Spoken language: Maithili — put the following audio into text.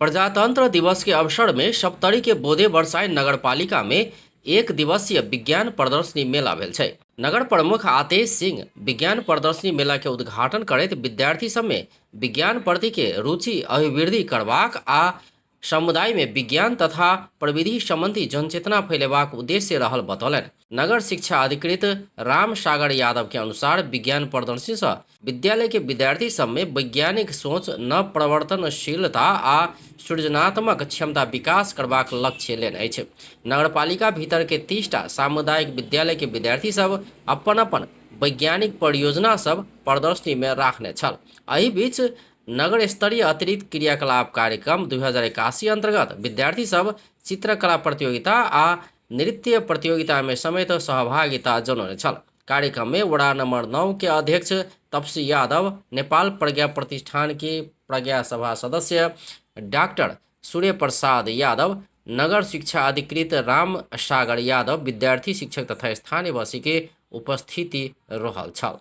प्रजातंत्र दिवस के अवसर में सप्तरी के बोधे बरसाई नगरपालिका में एक दिवसीय विज्ञान प्रदर्शनी मेला भेल छै। नगर प्रमुख आतेश सिंह विज्ञान प्रदर्शनी मेला के उद्घाटन करैत विद्यार्थी सब में विज्ञान प्रति के रुचि अभिवृद्धि करबाक आ समुदाय में विज्ञान तथा प्रविधि संबंधी जनचेतना फैलेबाक उद्देश्य रहल बतौलनि। नगर शिक्षा अधिकृत राम सागर यादव के अनुसार विज्ञान प्रदर्शनी से विद्यालय के विद्यार्थी सब में वैज्ञानिक सोच, नव प्रवर्तनशीलता आ सृजनात्मक क्षमता विकास करबाक लक्ष्य लेने अछि। नगरपालिका भीतर के 30टा सामुदायिक विद्यालय के विद्यार्थी सब अपन अपन वैज्ञानिक परियोजना सब प्रदर्शनी में राखने छल। एहि बीच नगर स्तरीय अतिरिक्त क्रियाकलाप कार्यक्रम 2081 अंतर्गत विद्यार्थी सब चित्रकला प्रतियोगिता आ नृत्य प्रतियोगिता में समेत सहभागिता जनौने छल। कार्यक्रम में वड़ा नंबर 9 के अध्यक्ष तपसी यादव, नेपाल प्रज्ञा प्रतिष्ठान के प्रज्ञा सभा सदस्य डॉक्टर सूर्य प्रसाद यादव, नगर शिक्षा अधिकृत राम सागर यादव, विद्यार्थी शिक्षक तथा स्थानीयवासी के उपस्थिति रहल छल।